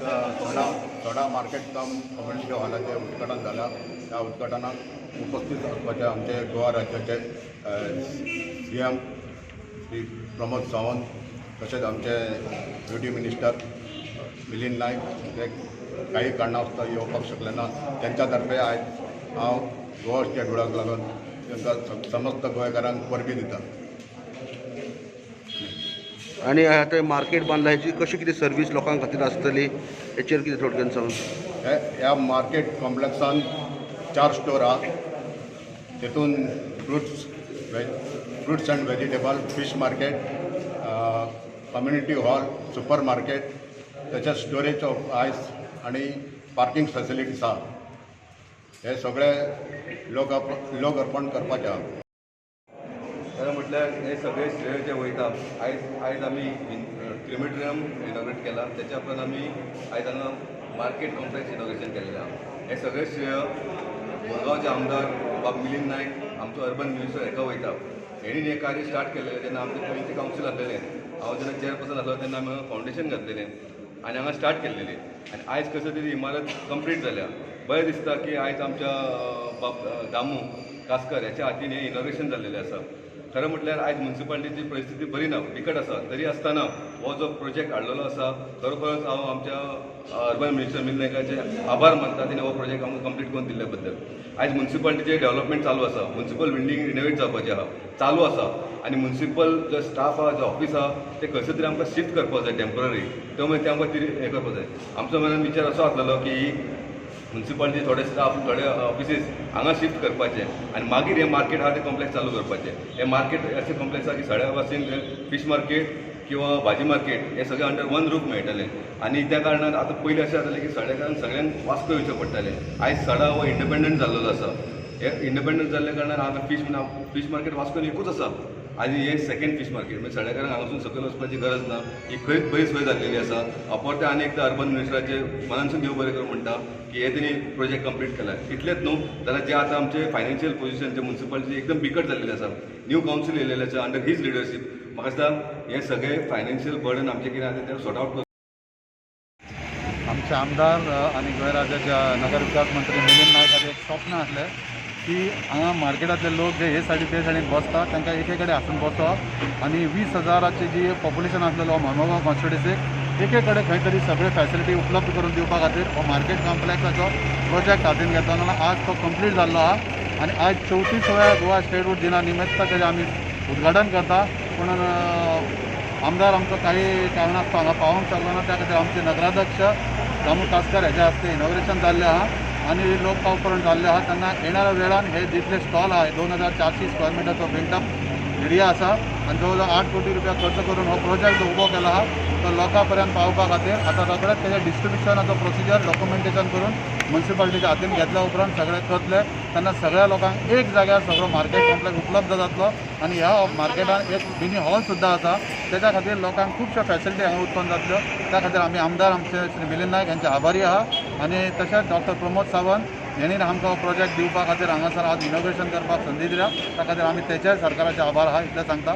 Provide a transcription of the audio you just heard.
सडा सडा market कम community हॉलाचें उद्घाटन जालां. त्या उद्घाटनाक उपस्थित आसपाचे आमचे गोवा राज्याचे सीएम श्री प्रमोद सावंत, तशेंच आमचे ड्युटी मिनिस्टर मिलिंद नायक, ते काही कारणास्तव येवपाक शकले ना. त्यांच्या तर्फे आयज हांव गोवा स्टेट वुडाक लागून तांकां, समस्त गोंयकारांक परबीं दिता. आनी आतां मार्केट बांदला, हेची कशी कितें सर्वीस लोकां खातीर आसतली, हेचेर कितें थोडक्यान सांग. ह्या मार्केट कॉम्प्लेक्सान चार स्टोर आहा. तेतून fruits and vegetable, fish market, community hall, super market, तशेंच स्टोरेज ऑफ आयस आनी पार्किंग फॅसिलिटीज आहा. हे सगळे लोक लोक अर्पण करपाचे आहा. खरें म्हटल्यार हें सगळें श्रेय जें वयता, आयज आमी क्रिमेटोरियम इनॉग्रेट केला, त्याच्या उपरांत आमी आयज हांगा मार्केट कॉम्प्लेक्स इनॉग्रेशन केलेलें आहा. हें सगळें श्रेय मुरगांवचे आमदार बाब मिलिंद नायक, आमचो अर्बन मिनिस्टर हेका वयता. हेणी हें कार्य स्टार्ट केलेलें जेन्ना आमचें पयलींचें कावन्सील आसलेलें. हांव जेन्ना चेअरपर्सन आसलो तेन्ना आमी फावंडेशन घातलेलें आनी हांगा स्टार्ट केल्लेली आनी आयज कसो तरी इमारत कंप्लीट जाल्या. बरें दिसता की आयज आमच्या बाब दामू कासकर ह्याच्या हातीन हें इनॉग्रेशन जाल्लेलें आसा. खरें म्हटल्यार आयज मुन्सिपालिटीची परिस्थिती बरी ना, बिकट आसा. तरी आसतना हो जो प्रोजेक्ट हाडलेलो आसा, खरोखरच हांव आमच्या अर्बन मिनिस्टर मिलिंद नायकाचे आभार मानता, तेणी हो प्रोजेक्ट आमकां कंप्लीट करून दिल्ल्या बद्दल. आयज मुन्सिपालिटीचें डेव्हलपमेंट चालू आसा. मुन्सिपल बिल्डींग रिनोवेट जावपाचें आहा, चालू आसा आनी मुन्सिपल जो स्टाफ आहा, जो ऑफीस आहा, ते खंयसर तरी आमकां शिफ्ट करपाक जाय टेंपररी. त्यामुळे ते आमकां हें करपाक जाय. आमचो मनान विचार असो आसलेलो की ही मुन्सिपालिटी थोडे स्टाफ, थोडे ऑफिसीस हांगा शिफ्ट करपाचे आनी मागीर हें मार्केट आहा तें कॉम्प्लेक्स चालू करपाचें. हें मार्केट अशें कॉम्प्लेक्स आहा की सगळ्या पासून फिश मार्केट किंवा भाजी मार्केट हे सगळें अंडर वन रूफ मेळटलें. आनी त्या कारणान आतां पयलीं अशें जातालें की सड्याकारांक सगळ्यांक वास्को येवचें पडटालें. आयज सडा हो इंडिपेंडंट जाल्लेलो आसा. हे इंडिपेंडंट जाल्ल्या कारणान हांगा फिश मार्केट वास्कोन एकूच आसा आनी हे सेकंड फिश मार्केट म्हणजे सड्याकारांक हांगासून सकयल वचपाची गरज ना. ही खरीच बरी सोय जाल्लेली आसा. हांव परतें आनी एकदां अर्बन मिनिस्टराचे मनानसून देव बरें करूं म्हणटा की हे तेणी प्रोजेक्ट कंप्लीट केला. इतलेंच न्हू, जाल्यार जे आतां आमचे फायनान्शियल पोजिशन जे मुन्सिपालिटी एकदम बिकट जाल्लेली आसा, न्यू कावन्सील येयलेलें आसा अंडर his leadership, म्हाका दिसता हें सगळें फायनान्शियल बर्डन आमचें कितें आसा तें सॉर्ट आवट. आमचे आमदार आनी गोंय राज्याचे नगरविकास मंत्री मिलिंद नायक हाचें एक स्वप्न आसलें की हांगा मार्केटांतले लोक जे हे सायडीन ते सायडीन बसता, तांकां एके कडेन हाडून बसोवप आनी 20,000ची जी पॉप्युलेशन आसलेलो मर्मगांव कॉन्स्टिट्युन्सीक एके कडेन खंय तरी सगळे फॅसिलिटी उपलब्ध करून दिवपा खातीर हो मार्केट कॉम्प्लेक्साचो प्रोजेक्ट हातीन घेतलो. आज तो कंप्लीट जाल्लो आहा आनी आज 34व्या गोवा स्टेटहूड दिना निमित्त तेजें आमी उद्घाटन करता. पूण आमदार आमचो काही कारणास्तव हांगा पावोंक शकलो ना. त्या खातीर आमचे नगराध्यक्ष दामू कासकर हेच्या हस्ते इनॉग्रेशन जाल्लें आहा आनी लोकार्पण जाल्लें आहा. तेन्ना येणाऱ्या वेळान हे जितले स्टॉल आहा, 2400 स्क्वेअर मिटरचो बिल्टअप एरिया आसा आनी जवळ जवळ 8 कोटी रुपया खर्च करून हो प्रोजेक्ट जो उबो केला आहा, तो लोकां पर्यंत पावोवपा खातीर आतां रोखडेच तेजें डिस्ट्रिब्युशनाचो प्रोसिजर डॉक्युमेंटेशन करून मुन्सिपालिटीच्या हातीन घेतल्या उपरांत सगळें करतले. तेन्ना सगळ्या लोकांक एक जाग्यार सगळो मार्केट कॉम्प्लेक्स उपलब्ध जातलो आनी ह्या मार्केटान एक मिनी हॉल सुद्दां आसा. तेच्या खातीर लोकांक खुबश्यो फॅसिलिटी हांगा उत्पन्न जातल्यो. त्या खातीर आमी आमदार आमचे श्री मिलिंद नायक हांचे आभारी आहा आनी तशेंच डॉक्टर प्रमोद सावंत हेणी आमकां हो प्रोजेक्ट दिवपा खातीर हांगासर आज इनॉग्रेशन करपाक संदी दिल्या, त्या खातीर आमी तेच्याय सरकाराचे आभार आहा, इतलें सांगता.